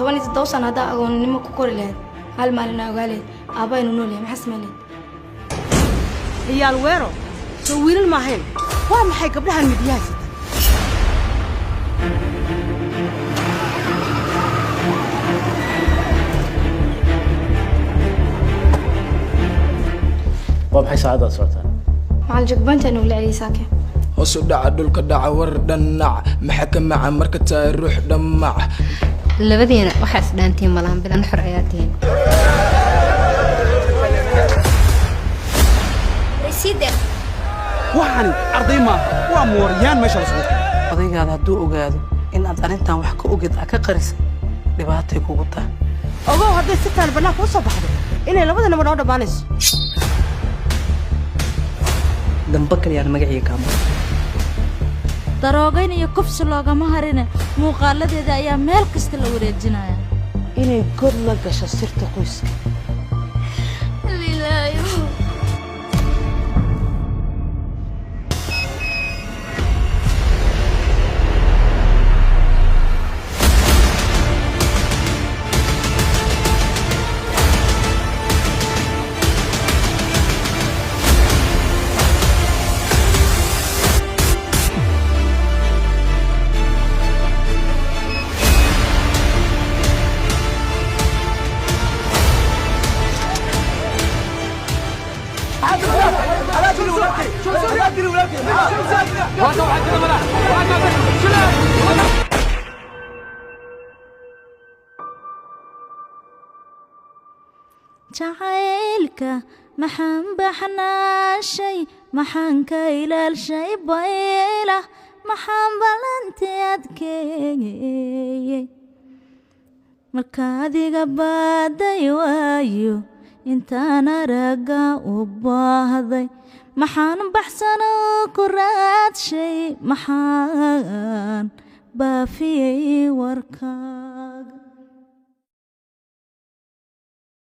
17 sano haddaa agoonnimo ku kori lahayd, hal maalin aa ogaa lahayd aabba inuu nool yahay, maxaa samayn lahayd? Ciyaal weero soo wiilal maahayn. Waa maxay gabdhahan midiyaha sita? Waa maxay saacaddaad socotaan? Macalin, checkpoint nagula celiyay saake. Hoos u dhaca, dhulka dhaca, war dhanac maxa ka maca marka tahay ruux dhammac. Labadiina waxaa isdhaantiin malahan, bilan xor ayaa tihiin. Side. Waxani arday maaha, waa mooryaan meesha la sugu keenay. Odaygaada hadduu ogaado in aad arrintan wax ka ogid aa ka qarisay, dhibaatay kugu tahay. Ogow, hadday sirtaan bannaanka u soo baxdo, inay labada naba noo dhammaanayso. Dambe kaliyaan magaciiga kaama. Daroogayn iyo kufsi loogama harine, muuqaaladeeda ayaa meel kasta la wareejinaya. Inay god la gasho sirta qoyska. Lilaayo. Jacaylka maxaan baxnaashay? Maxaan ka ilaalshay baylah? Maxaan ballanti adkeeyey? Marka adiga baaday waayo intaan aragga u baahday, maxaan baxsano ku raadshay? Maxaan baafiyey warkaaga?